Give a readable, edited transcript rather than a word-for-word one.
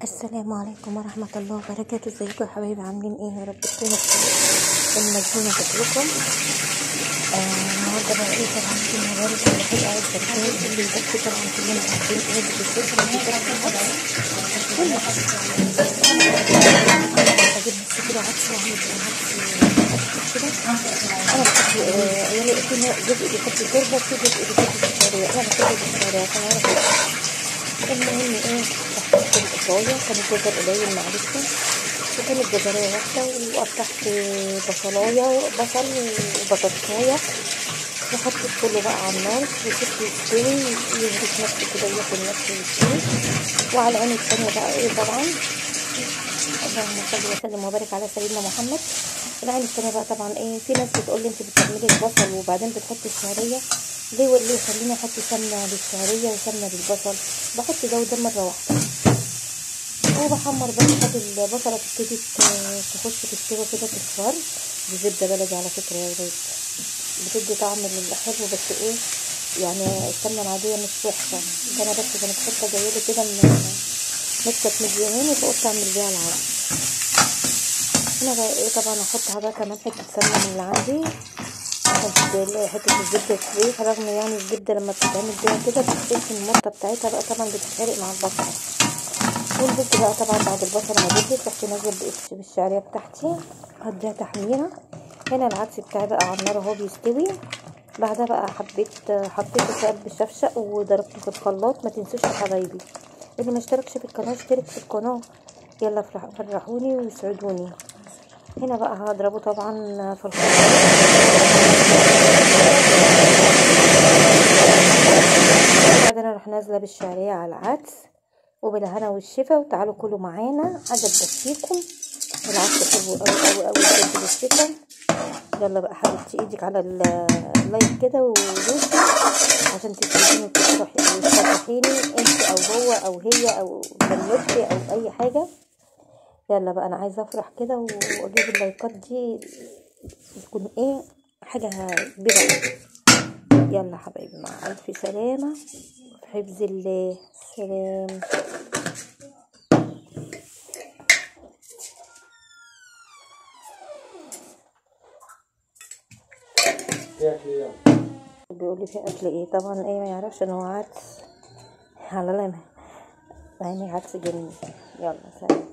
السلام عليكم ورحمة الله وبركاته. ازيكم يا حبايبي، عاملين ايه؟ يا رب تكونوا بخير. المجنونة لكم النهارده بقى ايه؟ طبعا في موارد الواحد قاعد بردان اللي يدفي، طبعا كلنا عارفين ايه بالذات اللي بيدفي العدس والمحشي. اجيب بس كده عدس واعمل عدس كده. انا بحب يعني في جزء بيحب الشوربة وفي جزء بيحب الشعرية، انا بحب الشعرية عشان اعرف. المهم ايه، قطعت القطايه، كان الجزر قليل معلش، وكانت جزرية واحدة، وقطعت بصلاية وبصل وبطاطساية وحطيت كله بقى على النار وسبته يستوي يهرس نفسه كده وياكل نفسه ويستوي. وعلى العين التانية بقى ايه، طبعا اللهم صل وسلم وبارك على سيدنا محمد. العين التانية بقى طبعا ايه، في ناس بتقول لي انت بتعملي البصل وبعدين بتحطي الشعرية ليه؟ واللي يخليني احط سمنه للشعريه وسمنه للبصل، بحط ده وده مرة واحدة وبحمر بس لحد البصله تبتدي تخش في السوا كده تصفر. دي زبدة بلدي على فكرة يا ولاد، بتدي طعم حلو، بس ايه يعني السمنة العادية مش وحشة. ده انا بس كانت حتة جاية كده من مكتب مديهاني فقلت اعمل بيها العدس. هنا بقى ايه، طبعا احطها بقى كمان حتة سمنه من اللي عندي عشان حتة الزبدة تسيح، رغم يعني الزبدة لما بتتعمل بيها كده بتسيح المطه بتاعتها بقى طبعا بتتحرق مع البصله. ونزلت بقى طبعا بعد البصله ما دبلت رحت نازله بالشعريه بتاعتي هديها تحميره. هنا العدس بتاعي بقى على النار اهو بيستوي. بعدها بقى حطيته في قلب الشفشق وضربته في الخلاط. ما تنسوش يا حبايبي اللي ما اشتركش في القناة اشترك في القناة، يلا فرحوني ويسعدوني. هنا بقى هضربه طبعا في الخلاط. بعدين اروح نازله بالشعريه على العدس وبالهنا والشفا، وتعالوا كلوا معانا عجب بفيكم. العدس حلو قوي قوي قوي بجد بالشفا. يلا بقى حبيبتي ايدك على ال like كده ودوسي عشان تسعديني وتفرحيني انت او هو او هي او بنوتي او اي حاجة. يلا بقى انا عايزه افرح كده واجيب اللايكات دي تكون ايه حاجة كبيرة. يلا حبايبي مع الف سلامه، في حفظ الله، سلام. بيقول لي في اكل ايه؟ طبعا ايه ما يعرفش ان هو عدس، على الله يعني عدس جميل. يلا سلام.